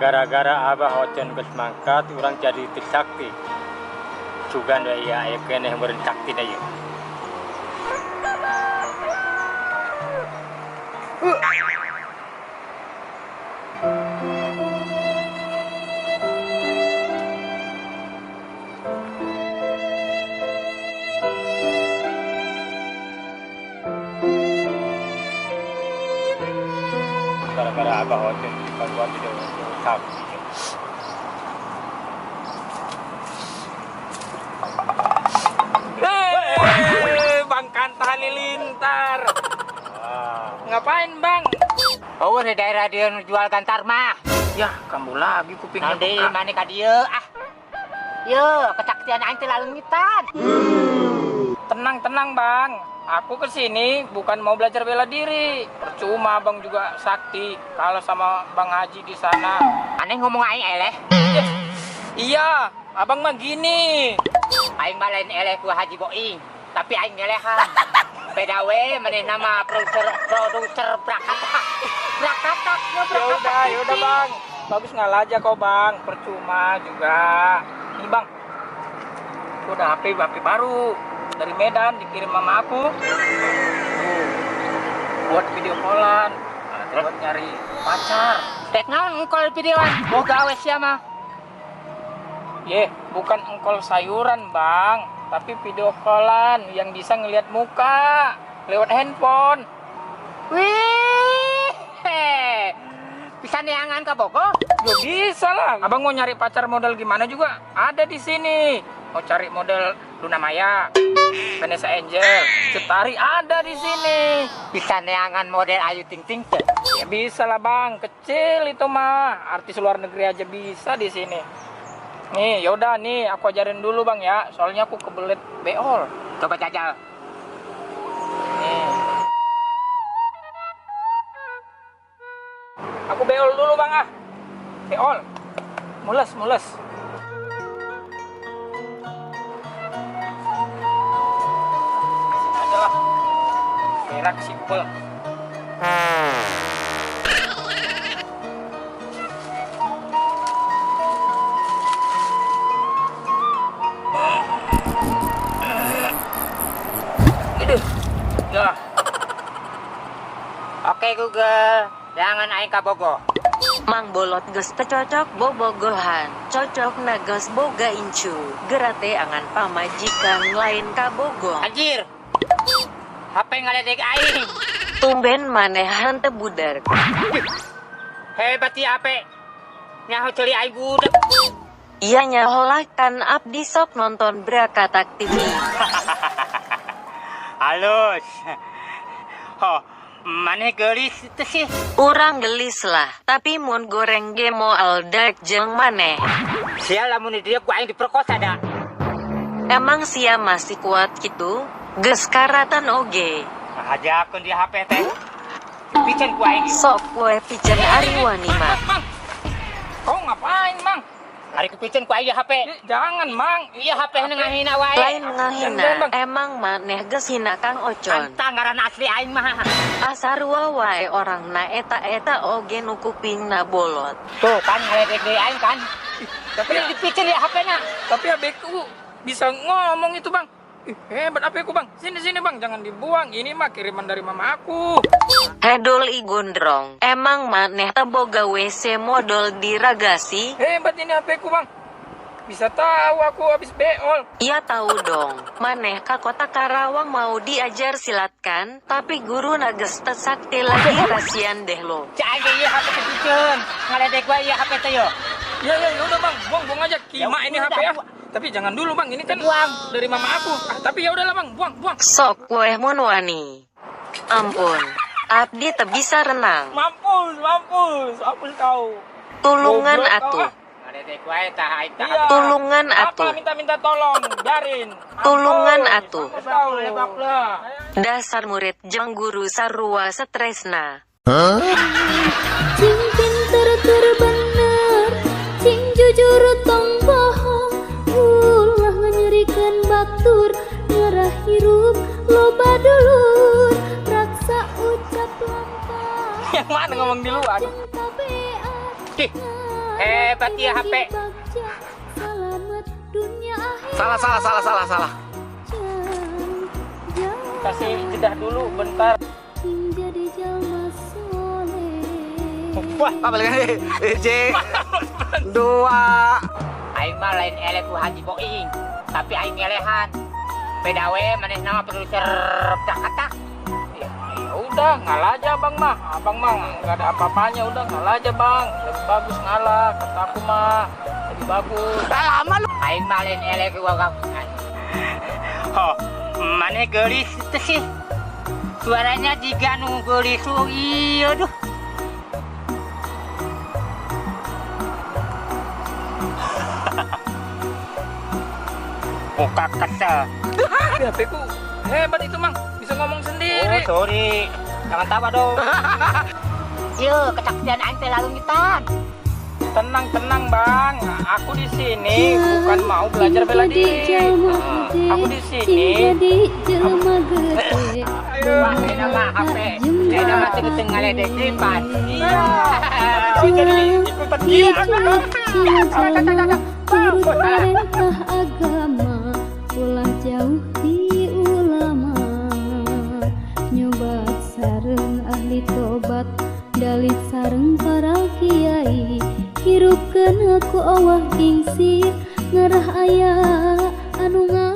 Gara-gara Abah Ocon geus mangkat, urang jadi teu sakti. Sugan we ieu aya keneh meureun saktina ieu. Gara-gara Abah Ocon dipaduan tidak sakti. Bang Kanta Halilintar. Ngapain, Bang? Oh, di daerah dia jual gantar mah. Ya, kamu lagi kupingnya. Nanti mana ka dieu ah. Yo, kesaktian aing teh lalungitan. Tenang-tenang, Bang. Aku kesini bukan mau belajar bela diri. Percuma Bang juga sakti kalau sama Bang Haji di sana. Aneh ngomong aing eleh. Iya, Abang mah gini. Aing mah lain eleh ku Haji Boing, tapi aing ngelehan. Beda we maneh nama produser Brakatak. Brakatak, Brakatak. Ya udah Bang. Bagus ngalah aja kok, Bang. Percuma juga. Nih, Bang. Aku udah HP baru dari Medan dikirim mama aku. Tuh, buat video callan, buat nyari pacar. Tek naon engkol videoan? Boga we sia mah. Ye, bukan engkol sayuran, Bang, tapi video callan yang bisa ngelihat muka lewat handphone. Wih, bisa neangan ka bogo? Ya bisa lah. Abang mau nyari pacar model gimana juga ada di sini. Mau cari model Luna Maya, Vanessa Angel, Cetari ada di sini. Bisa neangan model Ayu Ting Ting teh? Ya bisa lah, Bang. Kecil itu mah. Artis luar negeri aja bisa di sini. Nih, yaudah nih, aku ajarin dulu, Bang ya. Soalnya aku kebelet beol. Coba jajal. Nih. Aku beol dulu, Bang ah. Beol. Mules, mules. Sini aja lah. Berak simpel. Ya. Oke Google, jangan aing kabogo. Mang bolot geus teu cocok bobogohan, cocok na geus boga incu. Gerate angan pamajikan lain kabogo. Anjir. HP ngaledek aing. Tumben maneh henteu budak. Hebat ieu HP. Nyaho ceuli aing budak. Iya nyaho lah kan abdi sok nonton Brakatak TV. Halus. Oh, maneh geulis teu sih? Urang gelis lah, tapi mun goreng ge moal daek jeung maneh. Sia lamun di dieu ku aing diperkosa da. Emang sia masih kuat kitu? Geus karatan oge. Hajakeun di HP teh. Piceun ku aing. Sok kue piceun ari wani mah. Mang. Kau ngapain, Mang? Ari kupiceun ku aing HP. Jangan, Mang. Iya HP nu ngahina wae. Lain ngahina, emang maneh geus hina Kang Ocon. Kantang ngaran asli aing mah. Asarua wae orangna eta-eta oge nu kupingna bolot. Tuh kan ngaledek deui aing kan. Tapi dipiceun ya HP-na. Tapi HP ku bisa ngomong itu, Bang. Ih, hebat HP ku, Bang. Sini-sini, Bang, jangan dibuang. Ini mah kiriman dari mama aku. Hedol i gondrong. Emang maneh teu boga WC modol diragasi? Hebat ini HP ku, Bang. Bisa tahu aku habis beol. Iya tahu dong. Maneh ka kota Karawang mau diajar silat kan? Tapi guru geus teu sakti lagi, kasihan deh lo. Cak aing ge ieu HP kepiceun. Ngaledek wae ieu HP teh yo. Ya ya udah, Bang, buang-buang aja. Kima ini HP ya. Tapi jangan dulu, Bang, ini kan buang dari mama aku. Ah, tapi ya udahlah, Bang, buang, buang. Sok weh mun wani. Ampun. Abdi teu bisa renang. Mampus, mampus, mampus kau. Tulungan atuh. Iya. Tulungan atuh. Apa minta-minta tolong, biarin. Tulungan atuh. Mampus. Dasar murid jeung guru sarua stresna. Cing pinter tur bener, cing jujur tong bohong, ulah nganyerikeun batur, ngerah hirup loba dulur, raksa ucap lampah. Yang mana ngomong di luar? Jeung tabeat. Ih. Hebat ya HP. Salah salah salah salah salah. Kasih jeda dulu bentar. Wah, balik lagi. J dua. Aing mah lain eleh ku Haji Boing, tapi aing ngelehan. Beda we maneh nama produser Jakarta. Ya, ya udah ngalah aja abang mah. Abang mah nggak ada apa-apanya, udah ngalah aja bang. Lebih bagus ngalah kata aku mah. Lebih bagus. Lama lu. Aing mah lain eleh ku gua. Oh, maneh geulis teh sih. Suaranya jiga nu geulis iya duh. Muka kesel. HP ku hebat itu mang, bisa ngomong sendiri. Oh sorry, jangan tawa dong. Yo, kesaksian aing teh lalu ngitan. Tenang tenang bang, aku di sini bukan mau belajar bela diri. Aku di sini. Wah, ini mah HP. Ini mah teu ngaledek depan. Iya. Tapi jadi ikutan gila. Turut perintah agama, ulah jauh di ulama. Nyobat sareng ahli tobat, dalit sareng para kiai. Hirupkeun aku awah gingsi, ngarah aya anu nga